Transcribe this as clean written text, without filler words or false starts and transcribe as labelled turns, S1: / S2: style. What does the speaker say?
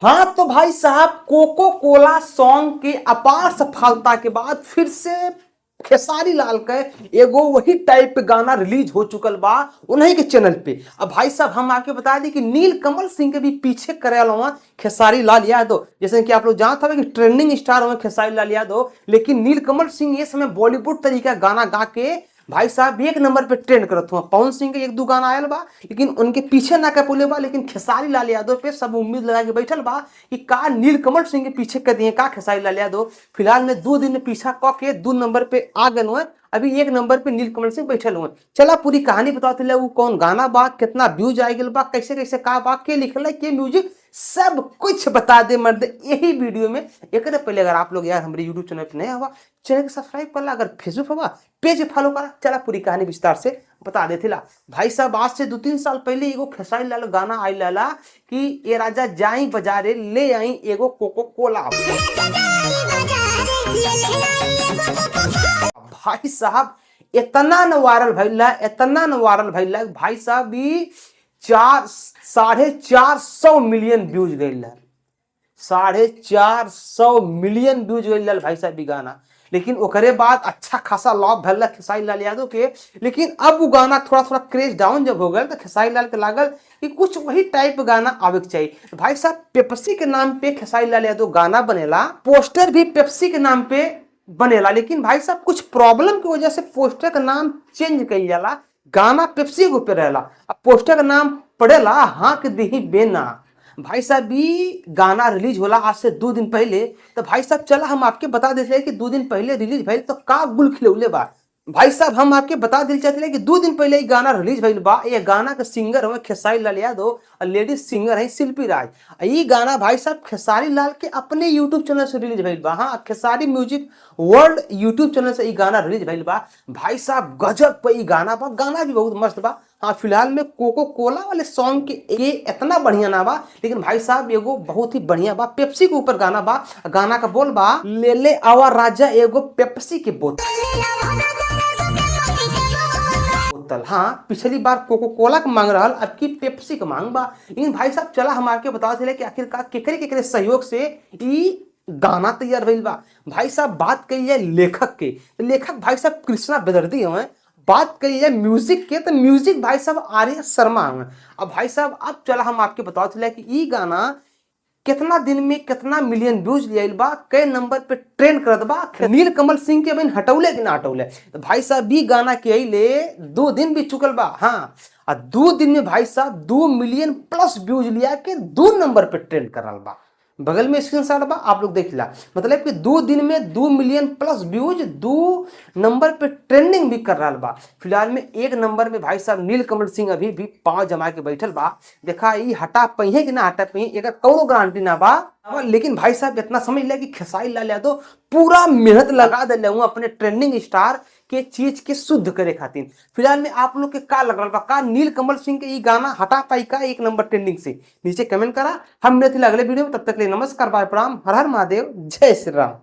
S1: हाँ तो भाई साहब, कोको कोला सॉन्ग के अपार सफलता के बाद फिर से खेसारी लाल के एगो वही टाइप के गाना रिलीज हो चुकल बा उन्हीं के चैनल पे। अब भाई साहब, हम आपके बता दी कि नील कमल सिंह के भी पीछे करे हुआ खेसारी लाल यादव। जैसे कि आप लोग जानते हो कि ट्रेंडिंग स्टार हुए खेसारी लाल यादव, लेकिन नील कमल सिंह ये समय बॉलीवुड तरीका गाना गा के भाई साहब एक नंबर पे ट्रेंड करत हुआ। पवन सिंह के एक दो गाना आयल बा, लेकिन उनके पीछे ना कर पोले बा। लेकिन खेसारी लाल यादव पे सब उम्मीद लगा के बैठल बा कि का नीलकमल सिंह के पीछे कर दिए का खेसारी लाल यादव। फिलहाल में 2 दिन में पीछा क के 2 नंबर पे आ गए हुए। अभी 1 नंबर पे नीलकमल सिंह बैठल हुए। चला, पूरी कहानी बताते वो कौन गाना बा, कितना व्यूज आ गया बा, कैसे कैसे का बा, के लिखल, के म्यूजिक, सब कुछ बता दे मर्द यही वीडियो में। एक पहले अगर आप लोग यार हमारे यूट्यूब चैनल पे नया हुआ, चैनल को सब्सक्राइब कर ला। अगर फेसबुक हुआ, पेज फॉलो करा। चला, पूरी कहानी विस्तार से बता देते ला। भाई साहब, आज से 2-3 साल पहले एगो खेसारी लाल गाना आई लाला कि ए राजा जाई बाजारे ले आई एगो कोको कोला। भाई साहब, इतना न वायरल भइला, इतना न वायरल भइला, भाई साहब भी चार 450 मिलियन व्यूज गई, 450 मिलियन व्यूज गई भाई साहब गाना। लेकिन ओकरे बाद अच्छा खासा लाभ भैल खेसारी लाल यादव के। लेकिन अब वो गाना थोड़ा थोड़ा क्रेज डाउन जब हो गया, तो खेसारी लाल के लागल कि कुछ वही टाइप गाना आवे के चाहिए। भाई साहब, पेप्सी के नाम पे खेसारी लाल यादव गाना बनेला, पोस्टर भी पेप्सी के नाम पे बनेला। लेकिन भाई साहब, कुछ प्रॉब्लम की वजह से पोस्टर का नाम चेंज कइल जाला। गाना पेप्सी के ऊपर रहेला, अब पोस्टर का नाम पड़ेला हाँक दही बेना। भाई साहब, भी गाना रिलीज होला आज से 2 दिन पहले। तो भाई साहब, चला हम आपके बता देते हैं कि 2 दिन पहले रिलीज भइल तो का गुल खिलौले बा। भाई साहब, हम आपके बता दिल चाहते हैं कि 2 दिन पहले ही गाना रिलीज भइल बा। ये गाना के सिंगर हुए खेसारी लाल यादव और लेडीज सिंगर है शिल्पी राज। ये गाना भाई साहब खेसारी लाल के अपने यूट्यूब चैनल से रिलीज भइल बा। हाँ, Khesari music world YouTube channel से ये गाना रिलीज भइल बा। भाई साहब, गजब पे गाना बा। गाना भी बहुत मस्त बा। हाँ, फिलहाल में कोको कोला वाले सॉन्ग के ये इतना बढ़िया ना बा, लेकिन भाई साहब, एगो बहुत ही बढ़िया बा। पेप्सी के ऊपर गाना बा। गाना का बोल बा, ले ले आवा राजा एगो पेप्सी के बोतल बोतल। हाँ, पिछली बार कोको कोला के मांग रहा, अब की पेप्सी के मांग बा। लेकिन भाई साहब, चला हम आके बता दिले कि आखिरकार केकरे केकरे सहयोग से ई गाना तैयार भइल बा। भाई साहब, बात कही जाए लेखक के, तो लेखक भाई साहब कृष्णा बेदर्दी हमें। बात कही जाए म्यूजिक के, तो म्यूजिक भाई साहब आर्य शर्मा हमें। अब भाई साहब, अब चला हम आपके बता दिले कि ई गाना कितना दिन में कितना मिलियन व्यूज लिया बा, कई नंबर पे ट्रेंड करत बा, नील कमल सिंह के बहन हटौले कि ना हटौले। तो भाई साहब, भी गाना के अइले 2 दिन भी चुकल बा। हाँ, आ 2 दिन में भाई साहब 2 मिलियन प्लस व्यूज लिया के 2 नंबर पे ट्रेंड करल बा। बगल में स्क्रीन शॉट बा, आप लोग देख ला। मतलब कि 2 दिन में 2 मिलियन प्लस व्यूज, 2 नंबर पे ट्रेंडिंग भी कर रहा बा। फिलहाल में 1 नंबर में भाई साहब नील कमल सिंह अभी भी पांव जमा के बैठल बा। देखा, ई हटा पही कि ना हटा पही, एकर कौनो गारंटी ना बा। लेकिन भाई साहब, इतना समझ लिया कि खेसारी लाल यादव पूरा मेहनत लगा दिले हूँ अपने ट्रेंडिंग स्टार के चीज के शुद्ध करे खातिर। फिलहाल में आप लोग के का लग रहा बा? का नील कमल सिंह के ई गाना हटा पाई का 1 नंबर ट्रेंडिंग से? नीचे कमेंट करा। हम मिलते अगले वीडियो में, तब तक के लिए नमस्कार, बाय, प्रणाम, हर हर महादेव, जय श्री राम।